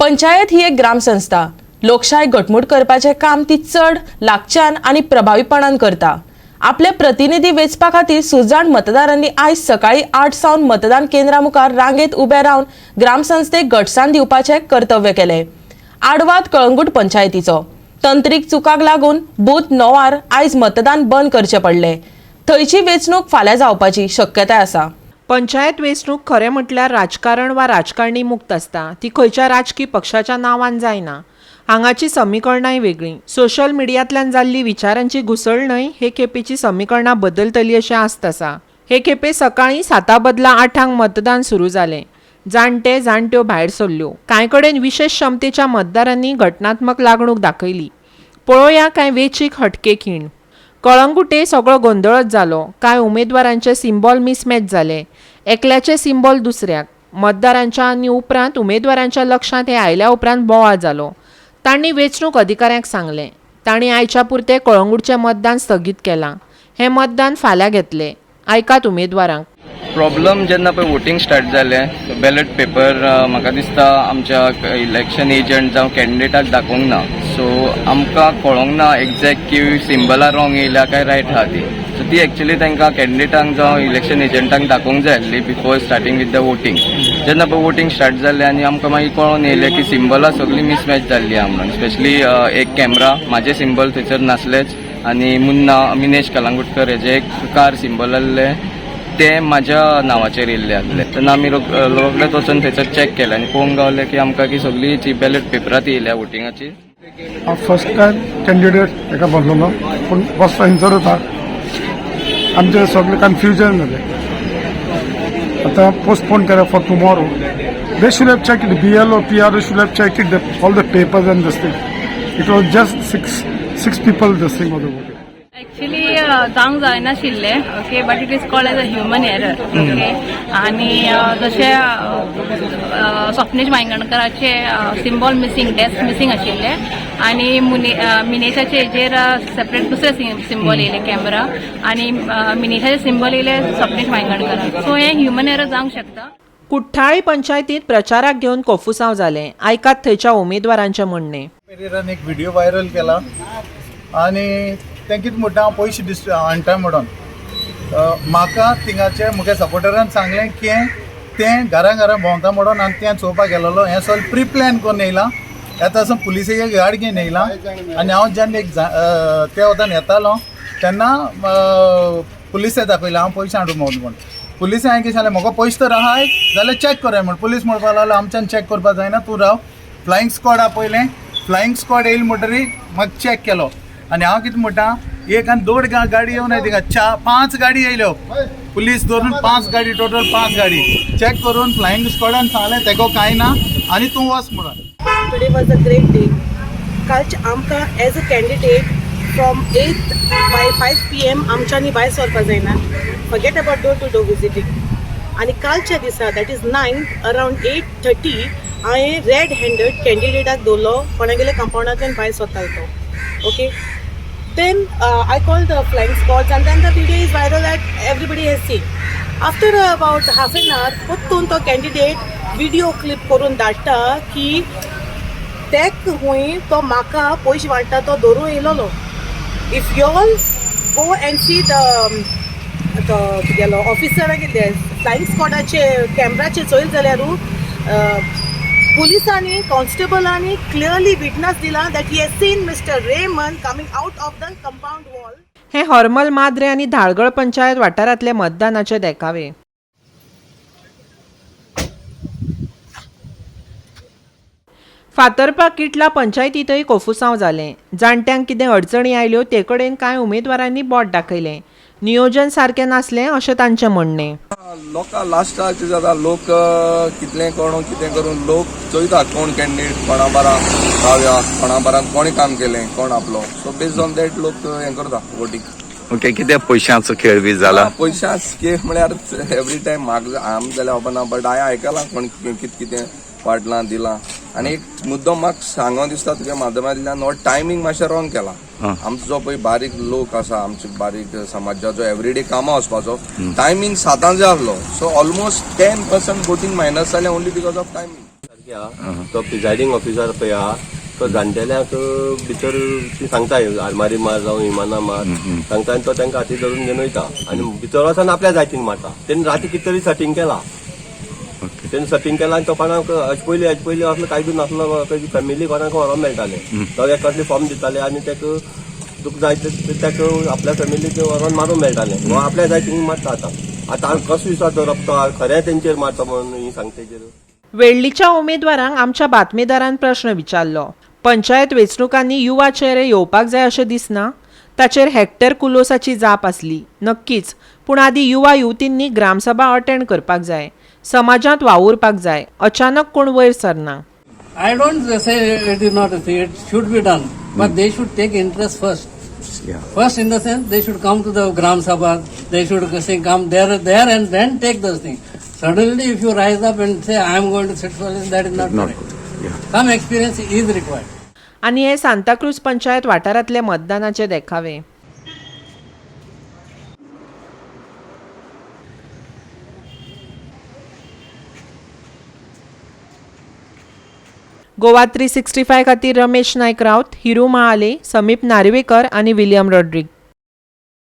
पंचायत ही एक ग्रामसंस्था. लोकशाय घटमूट करपाचें काम ती चड लागच्यान आनी प्रभावीपणान करता. आपले प्रतिनिधी वेंचपा खातीर सुजाण मतदारांनी आयज सकाळी 8 सावन मतदान केंद्रा मुखार रांगेत उबे रावन ग्रामसंस्थेक घटसाण दिवपाचें कर्तव्य केलें. आडवाद कळंगूट पंचायतीचो. तंत्रीक चुकाक लागून बूथ 9 आयज मतदान बंद करचें पडलें. थंयची वेंचणूक फाल्यां जावपाची शक्यताय आसा. पंचायत वेंचणूक खरें म्हटल्यार राजकारण वा राजकारणी मुक्त आसता. ती खंयच्या राजकी पक्षाच्या नांवान जायना. हांगाची समीकरणांय वेगळीं. सोशल मिडियांतल्यान जाल्ली विचारांची घुसळणय हे खेपेची समीकरणां बदलतली अशें आस्त आसा. हे खेपे सकाळीं 7 बदला 8 मतदान सुरू जालें. जाणटे जाणट्यो भायर सरल्यो. कांय कडेन विशेश क्षमतेच्या मतदारांनी घटनात्मक लागणूक दाखयली. पळोवया कांय वेंचीक हटके खीण. कळंगुटे सगळो गोंदळच जालो. कांय उमेदवारांचे सिंबॉल मिसमॅच जाले. एकल्याचे सिंबॉल दुसऱ्याक. मतदारांच्या आनी उपरांत उमेदवारांच्या लक्षांत हें आयल्या उपरांत बोवाळ जालो. तांणी वेंचणूक अधिकाऱ्यांक सांगलें. तांणी आयच्या पुरतें कळंगूटचें मतदान स्थगीत केलां. हें मतदान फाल्यां घेतले. आयकात उमेदवारांक. प्रॉब्लम जेन्ना पळय वोटींग स्टार्ट जालें, बॅलट पेपर म्हाका दिसता आमच्या इलेक्शन एजंट जावं कॅन्डिडेटाक दाखोवंक ना. सो आमकां कळोंक ना एग्जॅक्ट की सिंबलां रॉंग येयल्या काय रायट आहा ती. सो ती एक्चुली तांकां कॅन्डिडेटांक जावं इलेक्शन एजंटांक दाखोवंक जाय आसली before starting with the voting. जेन्ना पळय वोटींग स्टार्ट जालें आनी आमकां मागीर कळोन येयलें की सिंबलां सगळीं मिसमॅच जाल्ली आहा म्हणून. स्पेशली एक कॅमरा, म्हाजें सिंबल थंयसर नासलेच आनी मुन्ना मिनेश कलांगुटकर हेजें एक कार सिंबल आहलें तें म्हाज्या नांवाचेर येयल्लें आसलें. तेन्ना आमी रोखडेच वचून थंयसर चॅक केलें आनी पळोवंक गावलें की आमकां की सगळी जी बॅलट पेपरां ती येयल्या वोटिंगाची. हांव फर्स्ट टायम कॅन्डिडेट हेका बसलेलो, पूण बस थंयसर वता आमचें सगळें कन्फ्युजन जालें. आतां पोस्टपोन केलें for tomorrow. They should have check it. BLO, PR should have check it, all the papers and this thing. It was just six people, this thing was voting. Actually जावंक जायनाशिल्लें, okay, but it is called as a human error, okay. आनी जशें स्वप्नेश वायंगणकराचे symbol missing, desk missing आशिल्ले आनी मुने मिनेशाचे हेजेर separate दुसरे symbol येयले कॅमेरा आनी मिनेशाचे सिंबॉल येयले स्वप्नेश वायंगणकराक. सो हें ह्युमन एरर जावंक शकता. कुठ्ठाळी पंचायतींत प्रचाराक घेवन कोफुसांव जालें. आयकात थंयच्या उमेदवारांचें म्हणणें. पेरेरान एक व्हिडिओ व्हायरल केला आनी तें कितें म्हणटा, हांव पयशे डिस हाडटा म्हणून. म्हाका थिंगाचे म्हगे सपोर्टरान सांगलें की तें घरां घरां भोंवता म्हणून आनी तें चोवपाक गेलेलो. हें सगळें प्री प्लॅन करून येयलां. येता आसून पुलिसेक गाडी घेवन येयलां आनी हांव जेन्ना एक त्या वतान येतालो तेन्ना पुलिसे दाखयलें हांव पयशे हाडूं म्हूण. पुलिसे हांवें कितें सांगलें, म्हाका पयशे तर आहाय जाल्यार चॅक करया म्हण. पुलीस म्हणपाक लागलो, आमच्यान चॅक करपाक जायना, तूं राव. फ्लायींग स्क्वॉड आपयलें. फ्लायींग स्क्वॉड येयली म्हणटरी मागीर चॅक केलो. आनी हांव कितें म्हणटा, एक आनी दोन गाडी येवना थिंगा, 4-5 गाडी येयल्यो. पुलीस धरून 5 गाडी, टोटल 5 गाडी चॅक करून फ्लायींग स्क्वॉडान सांगलें तेको कांय ना आनी तूं वच म्हणून. Today was a great day. कालचे आमकां as a candidate from 8 by 5 p.m. आमच्यांनी भायर सरपा जायना, forget about door to door visiting. आनी कालच्या दिसा, that is 9, around 8:30 हांवें रेड हँडेड कॅन्डिडेटाक दवरलो. कोणागेले कंपाउंडांतल्यान भायर सरतालो तो, okay. Then I called the flying squads and then the video is viral that everybody has seen. After about half an hour, परतून तो candidate video clip करून धाडटा की तेक हुंय तो म्हाका पयशे वांट्टा तो धरून येयलोलो. If you all go and see the तो तुगेलो ऑफिसर फ्लायिंग स्क्वॉडाचे कॅमराचे चोयल जाल्यारू पुलिसांनी, कॉन्स्टेबलांनी क्लियरली विटनस दिला that he has seen Mister Raymond coming out of the compound wall. हे हॉर्मल माद्रे आनी धाळगळ पंचायत वाठारांतले मतदानाचे देखावे. फातर्पा किटला पंचायतींतय कोफुसांव जालें. जाणट्यांक कितें अडचणी आयल्यो ते कडेन कांय उमेदवारांनी बोट दाखयलें. नियोजन सारकें नासलें अशें तांचें म्हणणें. लोकां लास्टाक जाता, लोक कितलें कोण कितें करून लोक चोयता कोण कॅन्डिडेट कोणा बारा रावया, कोणा बारान कोणें काम केलें, कोण आपलो. सो बेस्ड ऑन that लोक हें करता वोटींग. ओके, कितें पयशांचो खेळ बी जाला? पयशां खेळ म्हळ्यार एवरी टायम म्हाका आम जाल्यार खबर ना, बट हांवें आयकलां कोण कितें कितें वाटलां दिलां. आनी एक मुद्दो म्हाका सांगो दिसता तुज्या माध्यमांतल्यान, हो टायमींग मातशें रॉंग केला. आमचो जो पळय बारीक लोक आसा, आमचे बारीक समाजाचो एवरीडे कामां वचपाचो टायमींग 7 जे आसलो, so almost 10% voting minus जालें only because of timing. तो प्रिजायडींग ऑफिसर पळय आहा तो जाणटेल्यांक भितर ती सांगता, आरमारी मार जावं इमाना मार सांगता आनी तो तांकां हाती धरून घेवन वयता आनी भितर वचून आपल्या जायतीन मारता. तेणी राती कितें तरी सटींग केला. तेणी सटींग केला आनी तो कोणाक हाजे पयलीं असलो कायदो नासलो. फॅमिली कोणाक व्हरोंक मेळटाले. तो एक कसले फॉर्म दिताले आनी ताका तुका जाय ते ताका आपल्या फॅमिलीक व्हरोन मारूंक मेळटाले. हो आपल्या जाय थिंग मारता. आतां आतां कसो विश्वास दवरप तो खरें तेंचेर मारता म्हणून ही सांगता तेजेर? वेळ्ळीच्या उमेदवारांक आमच्या बातमीदारान प्रश्न विचारलो, पंचायत वेंचणुकांनी युवा चेहरे येवपाक जाय अशें दिसना? ताचेर हॅक्टर कुलोसाची जाप आसली, नक्कीच, पूण आदी युवा युवतींनी ग्रामसभा अटेंड करपाक जाय, समाजांत वावुरपाक जाय. अचानक कोण वयर सरना. I don't say it is not a thing. It should be done, but they should take interest first. First, in the sense, they should come to the Gram Sabha. They should say, come there, and then take those things. Suddenly, if you rise up and say, "I am going to sit for this," that is not Not correct. Good. Some experience is required. आनी हे सांताक्रूज पंचायत वाठारांतले मतदानाचे देखावे. गोवा 365 खातीर रमेश नायक राऊत, हिरू महाले, समीप नार्वेकर आनी William रॉड्रिग.